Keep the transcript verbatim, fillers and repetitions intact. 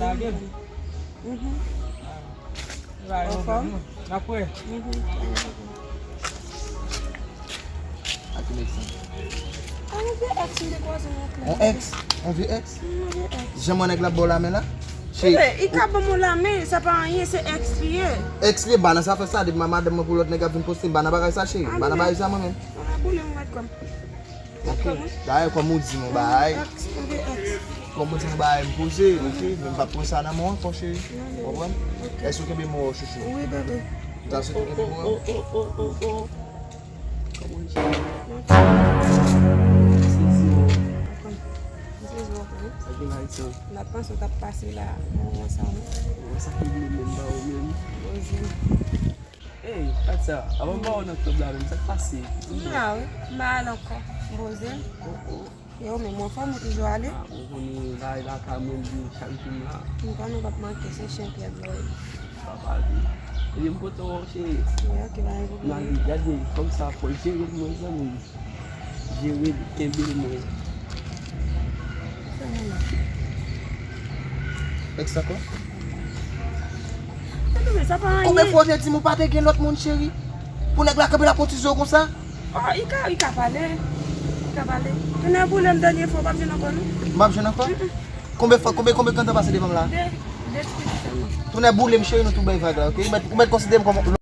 lage l. Mhm. Anfòm? N ap wè. Mhm. Ak yon nèg sa. A, yon vye ex m te kwaze nan klèb. Yon ex? Yon vye ex? Mhm, yon vye ex. Jan mwen nèg la ba w lamen la? Cheri, i ka ban m yon lamen, sa pa anyen, se ex li ye. Ex li ye, ba nan sa fè sa, depi madanm mwen pou lòt nèg ap vin poste, ba nan bagay sa, cheri. Ba nan bagay sa, mwen menm. An, boule m, mèt kòm. Ok. Dayè, kòm ou di m yon bagay, kòm ou di m yon bagay, m poze, ok? Men m p ap pran sa nan men w ankò, cheri. Ou konprann? Èske w kenbe men w, chouchou? Wi, bebe. Ou ta swete w kenbe men w? Kòman w ye? M sezi w. M sezi w tou. Sa gen la, Edson? M t ap panse w t ap pase la, nan moman sa, wi. Sa ki vle menm ba ou menm? Poze. Ey, Katya, avan m ba ou nan klèb la menm, sa k pase? M la wi, m pa al ankò. M poze m. Oh, oh. E ou menm, ou anfòm, ou toujou ale? Ah, ou konnen bagay lakay mwen, m di chak jou m la. M konnen w p ap manke, se chen klèb la w ye. Pa pale. Ebyen, m kontan wè w, cheri. Wi, ok, pa gen pwoblèm. N ale, gade, fanm sa fò l jere pou mwen, zanmi m. Jere l, kenbe l, mwen. Ex ankò? Tande, men sa pa anyen. Konbyen fwa w te di m ou pa te gen lòt moun, cheri? Pou nèg la kanpe la kotize w konsa? Oh, i ka, i ka pale. I ka pale. Tounen boule m dènye fwa, w p ap jwenn ankò, non? M p ap jwenn ankò? Mm-mm. Konbyen fwa, konbyen, konbyen tan pase devan m la? De, de ti piti sèlman. Tounen boule m, cheri, nou tou bay vag la, ok? Ou mèt, ou mèt konsidere m kòm